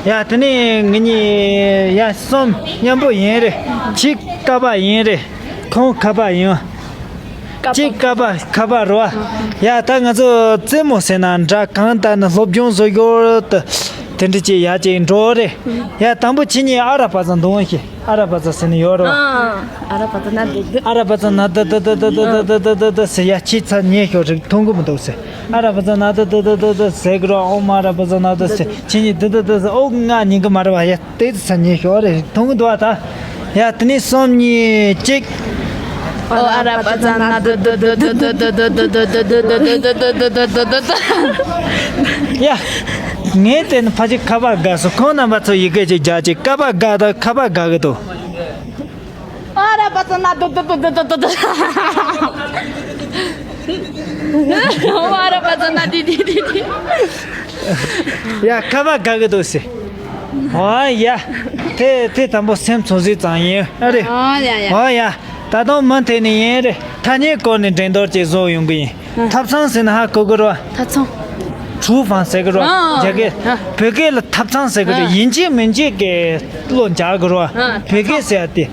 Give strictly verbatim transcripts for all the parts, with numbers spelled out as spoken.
ཡ་དེ་ནས་ངེད་གཉིས་ཡ་གསུམ་མཉམ་པོ་ཡིན་རེད། གཅིག་ཀ་པ་ཡིན་རེད། ཁོང་ཁ་པ་ཡིན། གཅིག་ཀ་པ་ཁ་པ་རེད་བ། ཡ་ད་ང་ཚོ་རྩེད་མོ་ཟེར་ན་འདྲ། གང་ལྟར་ན་སློབ་སྦྱོང་བཟོ་རྒྱུ་དེ་འདྲ་ཅིག་ཡ་ཅིག་འགྲོ་རེད། ཡ་དང་པོ་ཁྱེད་གཉིས་ཨ་ར་པ་ཙ་འདུག་ཤེས། ཨ་ར་པ་ཙ་ཟེར་ནི་ཡོད་རེད་བ། ཨ་ར་པ་ཙ་ན་དུ་དུ། ཨ་ར་པ་ཙ་ན་དུ་དུ་དུ་དུ་དུ་དུ་དུ་དུ་ཟེར། ཡ་ཁྱེད་ཚ་ཉེ་ཤོག་རིག་མཐོང་གི་མི་འདུག་ཟེར། ཨ་ར་པ་ཙ་ན་དུ་དུ་དུ་དུ་དུ་ཟེར་གི་རོ། ཨོ་མ་ར་པ་ཙ་ན་དུ་ཟེར། ཁྱེད་གཉིས་དུ་དུ་དུ་ཟེར། ཨོ་ང་ཉན་གི་མ་རེད་བ། ཡ་དེ་ཚ་ཉེ་ཤོག་རེ་མཐོང་གི་འདུག་བ་ད། ཡ་དེ་ནས་གསུམ་གཉིས་གཅིག། ཨོ་ཨ་ར་པ་ཙ་ན་དུ་དུ་དུ་དུ་དུ་དུ། ཡ། ངས་དེ་ནི་ཕ་གི་ཁ་པ་དགའ་སོང་། ཁོང་རྣམ་པ་ཚོ་ཡི་གེ་ཅིག་རྒྱག་ཅིག། ཀ་པ་དགའ་དང་ཁ་པ་དགའ་གི་འདུག། ཨ་ར་པ་ཙ་ན་དུ་དུ་དུ་དུ་དུ་དུ། ཨ་ར་པ་ཙ་ན་དི་དི་དི་དི། ཡ་ཁ་པ་དགའ་གི་འདུག་ཟེར། ཨོ་ཡ། དེ་དེ་དང་པོ་སེམས་ཚོར་ཟིག་ཙང་ཡིན་ཨ་རེ། ཨོ་ཡ་ཡ། ཨོ་ཡ། ད་དུང་མུ་མཐུད་ནས་ཡིན་རེ། ཐ་སྙད་སྐོར་ནས་འགྲན་བསྡུར་ཅིག་བཟོ་ཡོང་གི་ཡིན། ཐབ་ཚང་ཟེར་ན་ཧ་གོ་གི་རེད་བ། ཐབ་ཚང་། 厨房 ཟེར་གི་རེད་བ། ཨ། རྒྱ་སྐད། ཨ། བོད་སྐད་ལ་ཐབ་ཚང་ཟེར་གི་རེད། ཨ། ཡིན་གཅིག་མིན་གཅིག་གི་བློ་འཇགས་གི་རེད་བ། ཨ། བོད་སྐད་ཟེར་ཡ་དེ།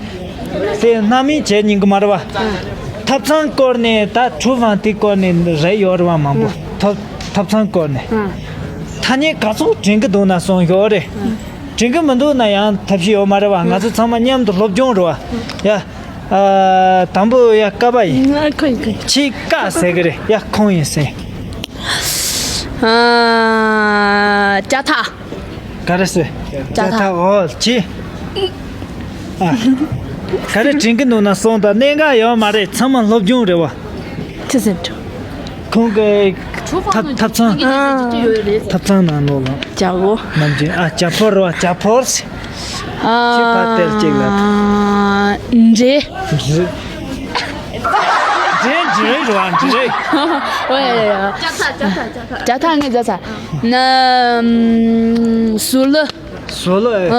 དེ་སྣ་མིན་བྱས་ཉན་གི་མ་རེད་བ། ཨ། ཐབ་ཚང་སྐོར་ནས་ད་厨房 དེ་སྐོར་ནས་རེད་ཡོད་རེད་བ་མང་པོ། ཨ། ཐབ་ཐབ་ཚང་སྐོར་ནས། ཨ། ཐ་སྙད་ག་ཚོད་དྲན་གི་འདུག་ན་གསུངས་ཤོག་རེ། ཨ། དྲན་གི་མི་འདུག་ན་ཡང་ཐབས་ཤེས་ཡོད་མ་རེད་བ། ང་ཚོ་ཚང་མ་མཉམ་དུ་སློབ་སྦྱོང་རེད་བ། ཡ། ཨ། དང་པོ་ཡ་ཀ་པ་ཡིན། ཨ། ཁོ་ཡིན་ཁོ་ཡིན། ཁྱེད་ཀ་ཟེར་གི་རེད། ཡ་ཁོང་ཡིན་ཟེར། ཨ། ཅ་ཐག། ག་རེ་ཟེར། ཅ་ཐག། ཅ་ཐག་ཨོ་ཅི། ཨ། ག་རེ་དྲན་གི་འདུག་ན་གསུངས་དང་། གནད་འགག་ཡོད་མ་རེད། ཚང་མ་སློབ་སྦྱོང་རེད་བ། ཅི་ཟེར་འགྲོ། ཁོང་གི་ཐབ་ཐབ་ཚང་། ཨ། ཐབ་ཚང་ནང་ལོགས་ལ། ཇ་བོ། ནམ་རྒྱུན། ཨ། ཇ་ཕོར་བ། ཇ་ཕོར། ཨ། ཁྱི་ཕ་དེར་ཅིག་ལ། འདྲེ། འདྲེ། འདྲེ་འདྲེ་རེད་བ། འདྲེ། ཨོ་ཡ་ཡ་ཡ། ཇ་ཐག་ཇ་ཐག་ཇ་ཐག་ཇ་ཐག་ངས་ཇ་ཐག་ན། ཟོ་ལོ། ཟོ་ལོ་ཨེ། ཨ།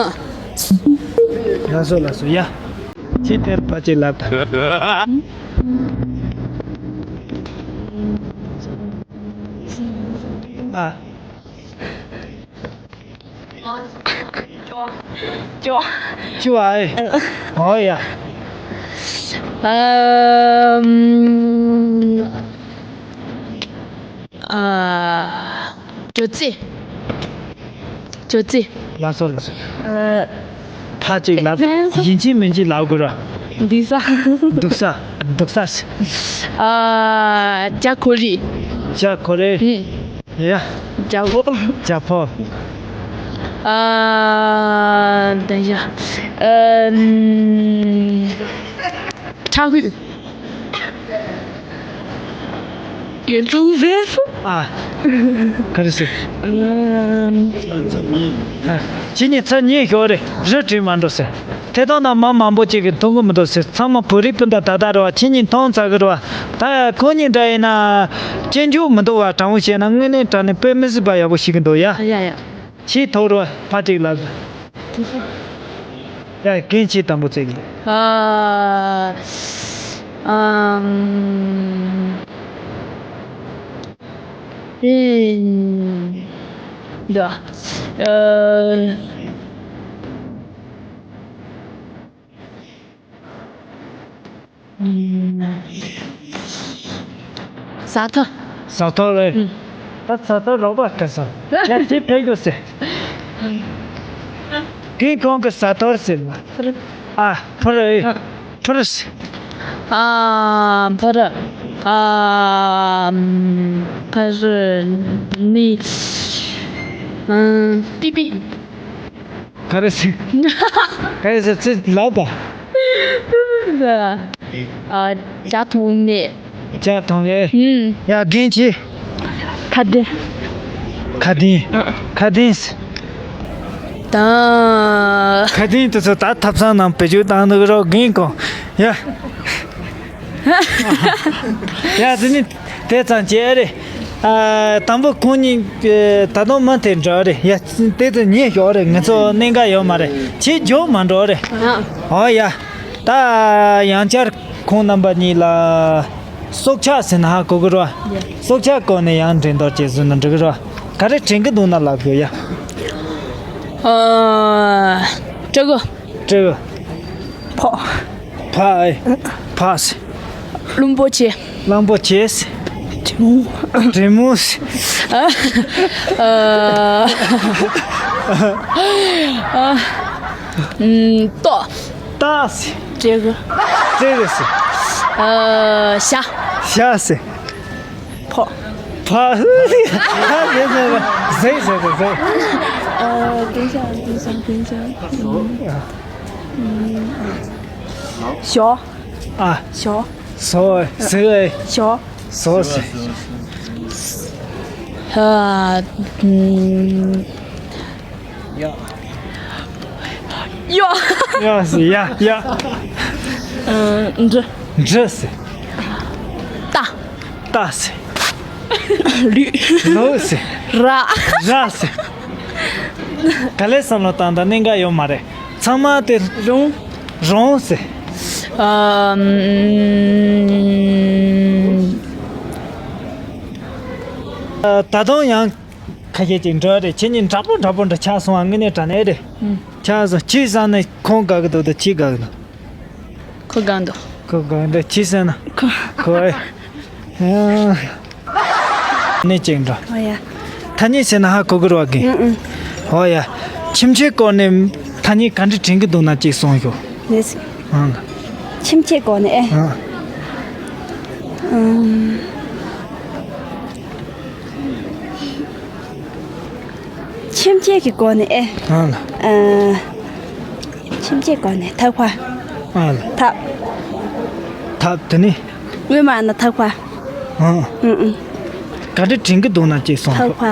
ལགས་སོ་ལགས་སོ་ཡ། ཁྱི་དེར་ཕ་ཅིག་ལབ་དང་། ཨ། ཅོ། ཅོ་ཨེ། ཨོ་ཡ། ཨམ། ཨ། ཅོ་ཙེ། ཅོ་ཙེ། ལགས་སོ་ལགས་སོ། ཨ། ཕ་ཅིག་ལབ། ཡིན་གཅིག་མིན་གཅིག་ལབ་དགོས་ར། འདུག་ས། འདུག་ས། འདུག་ས། ཨ། ཇ་ཁོ་རི། ཇ་ཁོ་རི། ཧུམ། ཡ། ཇ་ཕོ། ཇ་ཕོ། ཨ། ད་ཡ། ཨ། ཁྲ་ཧུད། ཡོན་ཏུང་ཟེར། ཨ། ག་རེ་ཟེར། ཨ། ཁྱེད་གཉིས་ཚར་གཉིས་ཤོག་རེ། རི་བྲིས་མ་འགྲོ་ཟེར། དེ་དག་ན་མ་མང་པོ་ཅིག་གིས་མཐོང་གི་མི་འདུག་ཟེར། ཚང་མ་བོད་རིགས་སྤུན་ཟླ་ད་ལྟ་རེད་བ། ཁྱེད་གཉིས་མཐོང་ཚར་གི་རེད་བ། ད་ཁོ་གཉིས་འདྲ་ཡིན་ན་སྐྱོན་བརྗོད་མི་འདུག་བ། དྲང་པོ་བཤད་ན་དངོས་གནས་དྲང་གནས་དཔེ་མི་སྲིད་པ་ཡག་པོ་ཤེས་གི་འདུག་ཡ། ཡ་ཡ། ཁྱེད་ཐོག་རེད་བ། ཕ་ཅིག་ལབ། ཡ། རྒན་ཁྱེད་དང་པོ་བཙལ་གི། ཨ། ཨམ། ཨིན། འདི། ཨ། ཟ་ཐོ། ཟ་ཐོ་རེད། ཨུ། ད་ཟ་ཐོ་རོགས་པ་ག་ས། ཡ་དེ་ཕེབས་དགོས་ཟེར། རྒན་ཁོང་གི་ཟ་ཐོ་ཟེར་བ། ཨ། ཕུར་ཨེ། ཨ། ཕུར་ཟེར། ཨ། ཕུར། ཨ། ཕུར་ནི། ཨ། ཏི་པི། ག་རེ་ཟེར། ག་རེ་ཟེར་ཚེ་ལབ་དང་། ཨ། ཇ་འཐུང་ནས། ཇ་འཐུང་ནས། ཨུམ། ཡ་རྒན་ཁྱེད། ཁ་དན། ཁ་དན། ཨ། ཁ་དན་ཟེར། དང་། ཁ་དན་དེ་ཚོ་ད་ཐབ་ཚང་ནང་བེད་སྤྱོད་བཏང་འདུག་རོགས་རྒན་ཁོང་། ཡ། ཡ་དེ་ནི་དེ་ཙམ་བྱས་རེད། ཨ། དང་པོ་ཁོང་གཉིས་ད་དུང་མ་དེ་འདྲ་རེད། ཡ་དེ་ཚོ་ཉན་ཞོག་རེད། ང་ཚོ་གནད་འགག་ཡོད་མ་རེད། ཁྱེད་འཇོག་མ་འགྲོ་རེད། ཨ། ཨོ་ཡ། ད་ཡང་བསྐྱར་ཁོང་རྣམ་པ་གཉིས་ལ་སྲོག་ཆགས་ཟེར་ན་ཧ་གོ་གི་རེད་བ། ཡ། སྲོག་ཆགས་སྐོར་ནས་ཡང་འགྲན་བསྡུར་བྱེད་ཟེར་ན་འགྲིག་གི་རེད་བ། ག་རེ་དྲན་གི་འདུག་ན་ལབ་དགོས་ཡ། ཨ། སྤྲེའུ། སྤྲེའུ། ཕག་ཕག་ཨེ། ཕག་སི། གླང་པོ་ཆེ། གླང་པོ་ཆེ་སི། དྲེད་མོང་། དྲེད་མོང་སི། ཨ། ཨ། ཨ། ཨ། ཏོག་སྟག་སི། སྤྲེའུ། སྤྲེའུ་སི། ཨ། བྱ། བྱ་སི། ཕག་ཕག་ཟེར་ཟེར་ཟེར་ཟེར། ཨ། ཞོ། ཨ། ཞོ། ཞོ། ཞོ། ཞོ། ཨ། ཡ། ཡ། ཡ་ཟེར་ཡ་ཡ། ཨ། འབྲི། འབྲི་ཟེར། རྟ། རྟ་ཟེར། ལུག་ལུག་ཟེར། ར། ར་ཟེར། ག་ལེར་བསམ་བློ་བཏང་དང་གནད་འགག་ཡོད་མ་རེད། ཚང་མ་དེ། རོང་། རོང་ཟེར། ཨ། ད་དུང་ཡང་ཁ་ཤས་ཅིག་འགྲོ་རེད། ཁྱེད་གཉིས་འདྲ་པོ་འདྲ་པོ་འདྲ་ཆགས་སོང་བ། དངོས་གནས་དྲང་གནས་རེད། ཨུམ། ཆགས་སོང་། ཁྱི་བཟང་ནས་ཁོང་དགའ་གི་འདུག་ད་ཁྱི་དགའ་གི་འདུག་ཁོ་དགའ་འདུག་ཁོ་དགའ་འདུག་ཁྱི་ཟེར་ན། ཁོ། ཁོ་ཨེ། ཨ། ནས་ཅིག་འགྲོ། ཨོ་ཡ། ཐ་སྙད་ཟེར་ན་ཧ་གོ་གི་རེད་བ་གི། ཨུ་ཨུ། ཨོ་ཡ། ཁྱིམ་ཆས་སྐོར་ནས་ཐ་སྙད་ག་འདྲ་དྲན་གི་འདུག་ན་ཅིག་གསུངས་ཤོག་ལེས། ཨང་། ཁྱིམ་ཆས་སྐོར་ནས་ཨེ། ཨང་། ཨུམ། ཁྱིམ་ཆས་ཀྱི་སྒོ་ནས་ཨེ། ཨ་ལ། ཨ། ཁྱིམ་ཆས་སྒོ་ནས་ཐབ་ཁ། ཨ་ལ། ཐབ། ཐབ་དེ་ནི། སྔོན་མ་ན་ཐབ་ཁ། ཨ། ཨུ་ཨུ། ག་འདྲ་དྲན་གི་འདུག་ན་ཅིག་གསུངས་ཐབ་ཤོག་ཁ།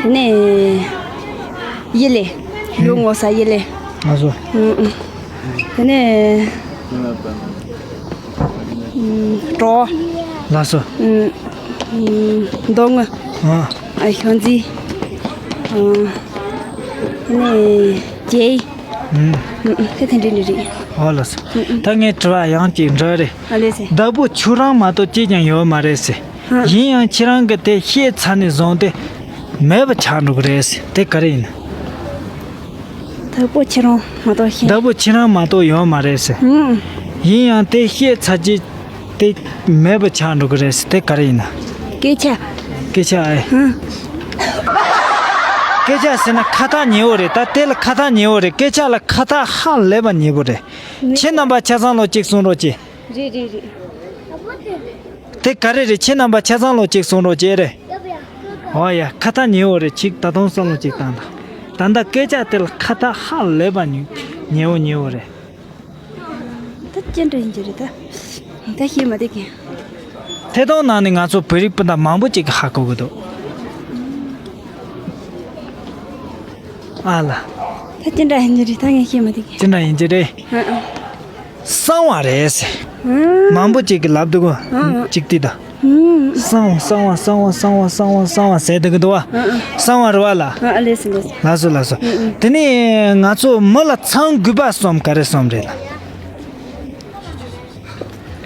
ཨ། དེ་ནས་ཡི་ལེ། ཡུལ་ངོ་ས་ཡི་ལེ། ཨ་སོ། ཨུ་ཨུ། དེ་ནས། ཨུམ། གྲོ། ལགས་སོ། ཨུམ། ཨུམ། མདོ་དངུལ། ཨ། ཨ། ཤོང་ཙི། ཨ། ནས་ཇེ། ཨུམ། ཨུམ། དེ་དེ་འདྲ་འདྲ་རེད། ཨོ་ལགས་སོ། ཨུམ། ཨུམ། ད་ངའི་དྲི་བ་ཡང་ཅིག་འདྲ་རེད། ཨ་ལེ་སེ། བདག་པོ་ཁྱོད་རང་མ་གཏོགས་གཅིག་ཀྱང་ཡོད་མ་རེད་ཟེར། ཨ། ཡིན་ཡང་ཁྱེད་རང་གིས་དེ་བཤད་ཚར་ནས་བཟུང་སྟེ་མེད་པ་ཆགས་འགྲོ་གི་རེད་ཟེར། དེ་ག་རེ་ཡིན། བདག་པོ་ཁྱེད་རང་མ་གཏོགས་ཤེས། བདག་པོ་ཁྱེད་རང་མ་གཏོགས་ཡོད་མ་རེད་ཟེར། ཨུམ། ཡིན་ཡང་དེ་བཤད་ཚར་རྗེས་དེ་མེད་པ་ཆགས་འགྲོ་གི་རེད་ཟེར། དེ་ག་རེ་ཡིན་ན། སྐད་ཆ། སྐད་ཆ་ཨེ། ཨུམ། སྐད་ཆ་ཟེར་ན་ཁ་ཐག་ཉེ་བོ་རེད། ད་དེ་ལ་ཁ་ཐག་ཉེ་བོ་རེད། སྐད་ཆ་ལ་ཁ་ཐག་ཧ་ལས་པ་ཉེ་བོ་རེད། ཁྱེད་རྣམ་པ་ཆ་ཚང་ལོ་གཅིག་གསུང་རོགས་གྱིས། རེད་རེད་རེད། དེ་ག་རེ་རེད། ཁྱེད་རྣམ་པ་ཆ་ཚང་ལོ་གཅིག་གསུང་རོགས་གྱིས་རེད། ཨོ་ཡ། ཁ་ཐག་ཉེ་བོ་རེད། ཅིག་ད་དུང་བསམ་བློ་ཅིག་བཏང་དང་། ད་ལྟ་སྐད་ཆ་དེ་ལ་ཁ་ཐག་ཧ་ལས་པ་ཉེ་ཉེ་བོ་ཉེ་བོ་རེད། ད་ཅི་འདྲ་ཡིན་གྱི་རེད་ད། ད་ཤེས་མ་བསྡད་མཁན། ཐད་གཏོང་ནང་ནས་ང་ཚོ་བོད་རིགས་སྤུན་ཟླ་མང་པོ་ཅིག་གིས་ཧ་གོ་གི་འདུག་ཨ་ལ། ད་ཅི་འདྲ་ཡིན་གྱི་རེད། ད་ངས་ཤེས་མ་བསྡད་མཁན། ཅི་འདྲ་ཡིན་གྱི་རེད། ཨ་ཨ། གསང་བ་རེད་ཟེར། ཨང་། མང་པོ་ཅིག་གིས་ལབ་འདུག་གོ། ཨང་ཨང་། ཅིག་ལྟོས་དང་། ཨང་། གསང་བ་གསང་བ་གསང་བ་གསང་བ་གསང་བ་གསང་བ་ཟེར་འདུག་གི་འདུག་བ། ཨང་ཨང་། གསང་བ་རེད་བ་ལ། ཨ་ཨ། ལགས་སོ་ལགས་སོ། ལགས་སོ་ལགས་སོ། ཨང་ཨང་། དེ་ནས་ང་ཚོ་མི་ལ་ཚང་དགོས་པ་གསུམ་ག་རེ་གསུམ་རེད་ལ།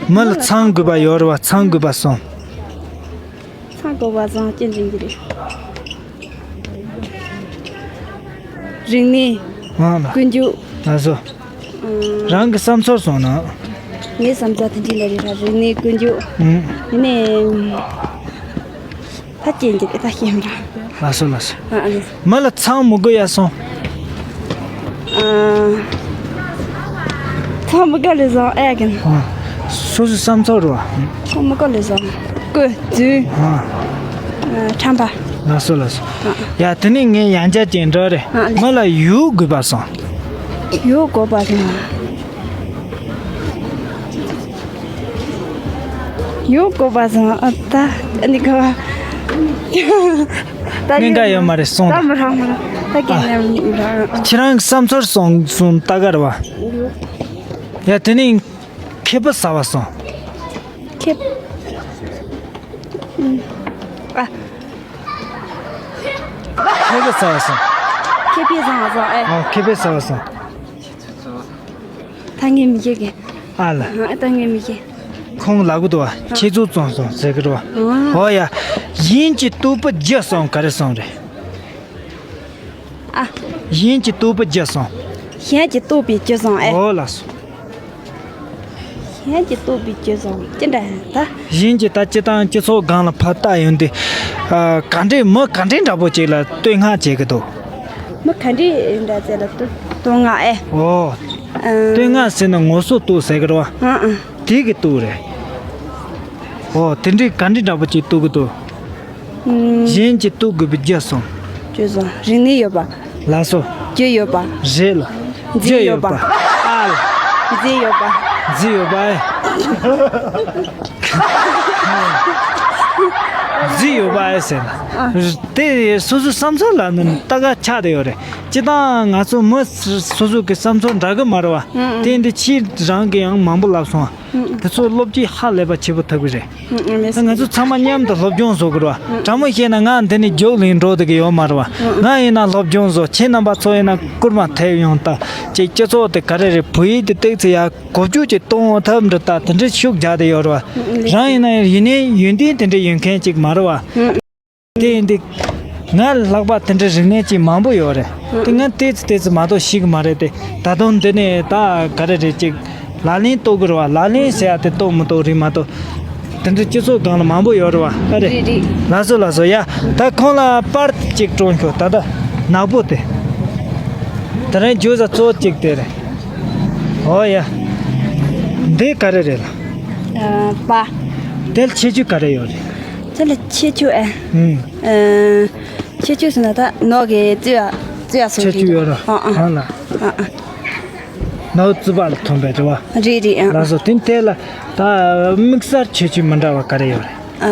མི་ལ་ཚང་དགོས་པ་ཡོད་རེད་བ། ཚང་དགོས་པ་གསུམ། ཚང་དགོས་པ་གསུམ་ཅི་འདྲ་ཡིན་གྱི་རེད། རིག་གནས། ཨང་ལ། ཀུན་སྤྱོད། ལགས་སོ། ཨང་། རང་གི་བསམ་ཚུལ་གསུངས་ན། ངའི་བསམ་ཚུལ་དེ་འདྲ་ལ་རེད་ར། རིག་གནས་ཀུན་སྤྱོད། ཨང་། ཡིན་ནའི། ད་ཅི་འདྲ་ད་ཤེས་མ་ར། ལགས་སོ་ལགས་སོ། ཨ་ཨ་ལགས་སོ། མི་ལ་ཚང་མི་དགོས་ཡ་གསུངས། ཨ། ཚང་མི་དགོས་ལེ་བཟང་ཨེ་གན། ཨ། སོ་སོའི་བསམ་ཚུལ་རེད་བ། ཚང་མི་དགོས་ལེ་བཟང་། ཀོས་རྫུན། ཨ། ཨ། ཁྲམ་པ། ལགས་སོ་ལགས་སོ། ཨ། ཡ་དེ་ནས་ངས་ཡང་བསྐྱར་ཅིག་འདྲི་རེད། ཨ། མི་ལ་ཡུལ་དགོས་པ་གསུངས། ཡུལ་དགོས་པ་གསུངས། ཡུལ་དགོས་པ་གསུངས། ཨ། ད་ཨ་ནི་ག་བ། ད་གནད་འགག་ཡོད་མ་རེད་གསུངས། ད་མི་རག་མི་རག་ད་གན་ནས་མི་རག་ཁྱེད་རང་གི་བསམ་ཚུལ་གསུངས་གསུངས་ད་ག་རེད་བ། ཡ་དེ་ནས་ཁེ་པོ་ཟ་བ་གསུངས། ཁེ། ཨ། ཁེ་པོ་ཟ་བ་གསུངས། ཁེ་པོ་ཟ་བ་གསུངས་ཨེ། ཨ། ཁེ་པོ་ཟ་བ་གསུངས། ད་ངས་མི་ཤེས་གི། ཨ་ལ། ཨ། ད་ངས་མི་ཤེས། ཁོང་ལབ་གི་འདུག་བ། ཁྱེད་ཚོ་གསུངས་གསུངས་ཟེར་གི་རེད་བ། ཨ། ཨོ་ཡ། ཡིན་གྱི་སྟུག་པོ་བརྒྱ་གསུངས་ག་རེ་གསུངས་རེད། ཨ། གཞན་གྱི་རྟོགས་པའི་རྒྱུ་གསུངས། གཞན་གྱི་རྟོགས་པའི་རྒྱུ་གསུངས་ཨེ། འོ་ལགས་སོ། གཞན་གྱི་རྟོགས་པའི་རྒྱུ་གསུངས་ཅི་འདྲ་ད། གཞན་གྱི་ད་སྤྱི་དང་སྤྱི་ཚོགས་སྒང་ལ་ཕར་བལྟ་ཡོང་དུས། ཨ། ག་འདྲའི་མི་ག་འདྲའི་འདྲ་པོ་ཅིག་ལ་བསྟོད་བསྔགས་བྱེད་ཀྱི་འདུག། མི་ག་འདྲའི་འདྲ་ཅིག་ལ་བསྟོད་བསྟོད་བསྔགས་ཨེ། འོ། ཨ། བསྟོད་བསྔགས་ཟེར་ན་ངོ་སོ་བསྟོད་ཟེར་གི་རེད་བ། ཨ་ཨ། དེ་གི་བསྟོད་རེད། འོ། དེ་འདྲའི་ག་འདྲའི་འདྲ་པོ་ཅིག་བསྟོད་ཀྱི་འདུག། ཨུམ། གཞན་གྱི་རྟོགས་དགོས་པའི་རྒྱུ་གསུངས། རྒྱུ་གསུངས། རིག་གནས་ཡོད་པ། ལགས་སོ། རྒྱུ་ཡོད་པ། རེད་ལ། རྒྱུ་ཡོད་པ། ཨ་ལ། རྫས་ཡོད་པ། རྫས་ཡོད་པ་ཨེ། རྫས་ཡོད་པ་ཨེ་ཟེར་ན། ཨ། དེ་སོ་སོའི་བསམ་ཚུལ་ལ་ནི་ལྟ་ག་ཆགས་བསྡད་ཡོད་རེད། སྤྱིར་བཏང་ང་ཚོ་མི་སོ་སོ་གི་བསམ་ཚུལ་འདྲ་གི་མ་རེད་བ། ཨུམ་ཨུམ། དེ་འདི་ཕྱིས་རང་གི་ཡང་མང་པོ་ལབ་སོང་བ། དེ་ཚོ་སློབ་ཁྲིད་ཧ་ལས་པ་ཆེ་པོ་ཐུབ་ཀྱི་རེད། ཨུ་ཨུ། ང་ཚོ་ཚང་མ་མཉམ་དུ་སློབ་སྦྱོང་བཟོ་དགོས་རེད་བ། དྲང་མོ་བཤད་ན་ང་འདི་ནས་རྒྱུགས་ལེན་འགྲོ་བསྡད་ཀྱི་ཡོད་མ་རེད་བ། ང་ཡིན་ན་སློབ་སྦྱོང་བཟོ། ཁྱེད་རྣམ་པ་ཚོ་ཡིན་ན་སྐུལ་མ་ཐེབས་ཡོང་ད། ཅིག་སྤྱི་ཚོགས་དེ་ག་རེ་རེད། བོད་ཡིག་དེ་ཏོག་ཙམ་ཡར་གོ་རྒྱུ་ཅིག་གཏོང་ཐབས་འདྲ་ད་དེ་འདྲའི་ཤུགས་རྒྱག་བསྡད་ཡོད་རེད་བ། རང་ཡིན་ན་ཡིན་ནའི་ཡོན་ཏན་དེ་འདྲ་ཡོད་མཁན་ཅིག་མ་རེད་བ། དེ་ཡིན་དུས། ང་ལྷག་པ་དེ་འདྲའི་རིག་གནས་ཅིག་མང་པོ་ཡོད་རེད། དེ་ང་ཏོག་ཙམ་ཏོག་ཙམ་མ་གཏོགས་ཤེས་ཀྱི་མ་རེད་དེ། ད་དུང་འདི་ནས་ད་ག་རེ་རེད་ཅིག་ལག་ལེན་གཏོང་དགོས་རེད་བ། ལག་ལེན་ཟེར་ཡ་དེ་གཏོང་མི་གཏོང་རེད་མ་གཏོགས། དེ་འདྲའི་སྤྱི་ཚོགས་སྒང་ལ་མང་པོ་ཡོད་རེད་བ། ཨ་རེད། རེད་རེད། ལགས་སོ་ལགས་སོ། ཡ། ད་ཁོང་ལ་པར་ཅིག་སྤྲོད་ཤོག། ད་ལྟ་ནག་པོ་དེ། དེ་རིང་རྒྱུགས་ས་གཙོ་བོ་གཅིག་དེ་རེད། ཨོ་ཡ། འདི་ག་རེ་རེད་ལ། ཨ། པ། དེ་ལ་ཁྱད་ཆོས་ག་རེ་ཡོད་རེད། དེ་ལ་ཁྱད་ཆོས་ཨེ། ཨུམ། ཨ། ཁྱད་ཆོས་ཟེར་ན་ད་ནོར་གྱི་རྩི་བ་རྩི་བ་སོགས་ཁྱད་ཆོས་ཡོད་རེད། ཨ་ཨ། ཨ་ལ། ཨ་ཨ། ནོར་རྩི་བ་ལ་ཐོན་པའི་རེད་བ། རེད་རེད། ཨ། ལགས་སོ། དེ་དེ་ལ་ད་དམིགས་བསལ་ཁྱད་ཆོས་མི་འདྲ་བ་ག་རེ་ཡོད་རེད། ཨ།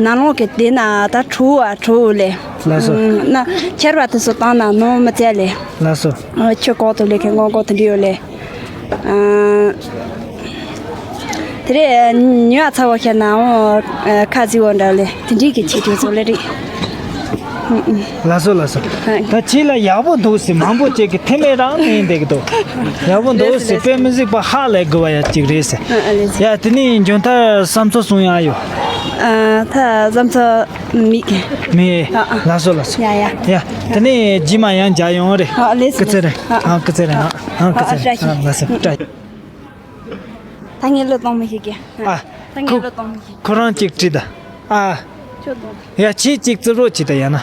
ནང་ལོགས་ཀྱི་དེ་ན་ད་བྲོ་བ་བྲོ་བ་ལས། ལགས་སོ། ཨུམ། ན་ཁྱེར་བ་དེ་ཚོ་བཏང་ན་ནོར་མི་བཙལ་ལས། ལགས་སོ། ཨ། ཆུ་ཁོག་ཏུ་ལས་ཁན་ངོ་ཁོག་དེ་འདྲ་ཡོད་ལས། ཨ། དེ་རེད། ཉོ་ཚ་བོ་ཁྱེར་ན་འོ། ཨ། ཁ་ཟི་བོ་འདྲ་ལས་དེ་འདྲའི་གི་ཆེད་དུ་ཚོ་ལས་རེད། ལགས་སོ་ལགས་སོ། ད་ཁྱེད་ལ་ཡག་པོ་འདུག་ཟེར་མང་པོ་ཅིག་གི་ཐེ་མེད་རང་ནས་འདེགས་འདུག། ཡག་པོ་འདུག་ཟེར། དཔེ་མི་སྲིད་པ་ཧ་ལས་དགོས་པ་ཡ་ཅིག་རེད་ཟེར། ཡ། དེ་ནས་མཇུག་མཐར་བསམ་ཚུལ་གསུང་ཡ་ཡོད། ཨ། ད་བསམ་ཚུལ་མེད། མེད། ཨ་ཨ། ལགས་སོ་ལགས་སོ། ཡ་ཡ། ཡ། དེ་ནས་རྗེས་མ་ཡང་མཇལ་ཡོང་རེད། ཨ། ལགས་སོ། སྐུ་ཚེ་རིང་། ཨ་ཨ། ཨ། སྐུ་ཚེ་རིང་། ཨ་ཨ། ལགས་སོ། བཀྲ་ཤིས། ད་ངས་བློས་གཏོང་མི་ཤེས་གི། ཨ། ད་ངས་བློས་གཏོང་མི་ཤེས། ཁོ་རང་གཅིག་བྲིས་ད། ཨ། ཁྱོད་གཏོང་། ཡ། ཁྱེད་གཅིག་རྩིབ་རོགས་བྱེད་ད་ཡ་ན། ཡ།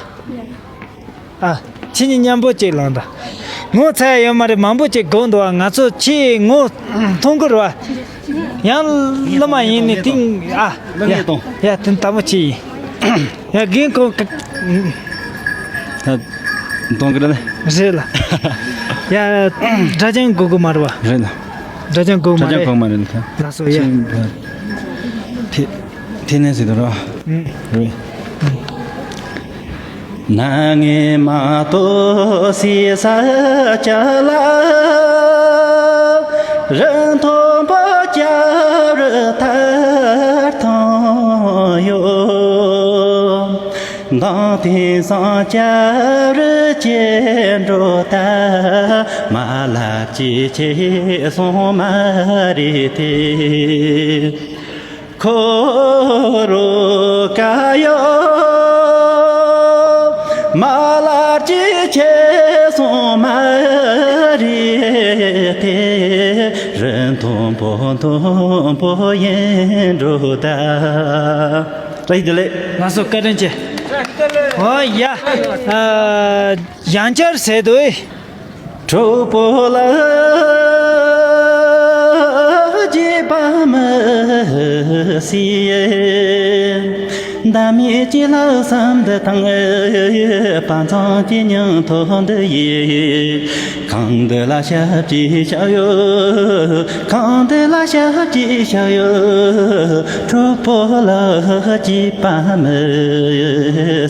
ཨ། ཁྱེད་གཉིས་མཉམ་པོ་གཅིག་ལངས་ད། ངོ་ཚ་ཡ་ཡོད་མ་རེད། མང་པོ་གཅིག་དགོས་འདུག་ཨ། ང་ཚོ་ཁྱེད་ངོ་མཐོང་གི་རེད་བ། ཡང་སློབ་མ་ཡིན་ནི་ཏིང་ཨ། ཡ། ཡ། དེ་དམ་པོ་ཁྱེད་ཡིན། ཡ། རྒན་ཁོང་ག། ད་གཏོང་གི་རེད། རེད་ལ། ཡ། སྒྲ་ཅན་གོ་གི་མ་རེད་བ། རེད་ལ། སྒྲ་ཅན་གོ་མ་རེད། སྒྲ་ཅན་གོ་མ་རེད་ལ། ལགས་སོ། ཡ། ཁྱེད་ཐེ་ཐེ་ནས་ཟེར་དུ་ར། ཨུ། རེད། ཨུ། ན་ངེ་མ་ཏོ་སི་ས་ཅ་ལ། རི་མཐོན་པོ་སྐྱ་རི་ཐར་ཐང་ཡོད། མདང་དེང་སང་སྐྱ་རི་ཅན་འགྲོ་ད། མ་ལ་ཅི་ཆེ་སོང་མ་རེད་དེ། ཁོ་རོ་ཀ་ཡོ། མ་ལ་ཅི་ཆེ་སོང་མ་རེད་དེ། རི་མཐོན་པོ་མཐོན་པོ་ཡིན་འགྲོ་ད། བཀྲ་ཤིས་བདེ་ལེགས། ལགས་སོ། བཀའ་དྲིན་ཆེ། ཨོ་ཡ། ཨ། ཡང་བསྐྱར་ཟེར་དུས། གྲོགས་པོ་ལ་བརྗེད་པ་མི་སྲིད། འདམ་ཡི་ཅི་ལ་བསམ་འདི་དང་། བ་ཚང་ཅི་མྱང་ཐོག་འདི་ཡི། གང་འདི་ལ་ཞབས་ཀྱིས་བཞག་ཡོད། གང་འདི་ལ་ཞབས་ཀྱིས་བཞག་ཡོད། གྲོགས་པོ་ལ་བརྗེད་པ་མི་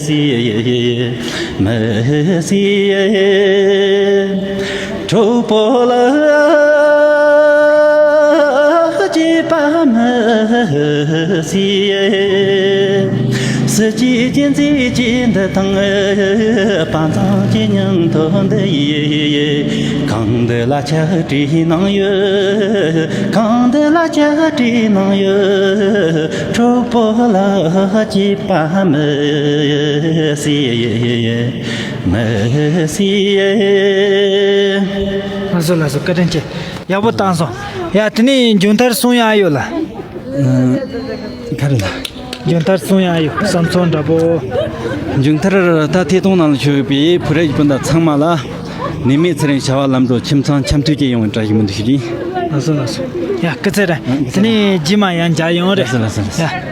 སྲིད། མི་སྲིད། གྲོགས་པོ་ལ་བརྗེད་པ་མི་སྲིད། སྲིད་ཀྱི་གཅེས་འཛིན་གྱི། འདི་དང་དཔའ་མཛངས་ཀྱི་སྙིང་སྟོབས་འདི་ཡིས། གང་འདི་ལ་ཆགས་བྲིས་གནང་ཡོད། གང་འདི་ལ་ཆགས་བྲིས་གནང་ཡོད། གྲོགས་པོ་ལ་སྐྱིད་པ་མི་སྲིད། མི་སྲིད། ལགས་སོ་ལགས་སོ། བཀའ་དྲིན་ཆེ། ཡག་པོ་བཏང་སོང་། ཡ། དེ་ནས་མཇུག་མཐར་གསུང་ཡག་ཡོད་ལ། ཨ། ག་རེ་ལ། མཇུག་མཐར་གསུང་ཡག་ཡོད། བསམ་ཚུལ་འདྲ་པོ། མཇུག་མཐར་ད་ཐད་གཏོང་ནང་ལ་ཞུགས་པའི་བོད་རིགས་སྤུན་ཟླ་ཚང་མ་ལ། ནད་མེད་ཚེ་རིང་བྱ་བ་ལམ་འགྲོ། ཁྱིམ་ཚང་འཆམ་མཐུན་གྱི་ཡོང་བའི་བཀྲ་ཤིས་སྨོན་འདུན་ཞུ་རྒྱུ་ཡིན། ལགས་སོ་ལགས་སོ། ཡ། སྐུ་ཚེ་རིང་། དེ་ནས་རྗེས་མ་ཡང་མཇལ་ཡོང་། རེད། ལགས་སོ་ལགས་སོ་ལགས་སོ། ཡ།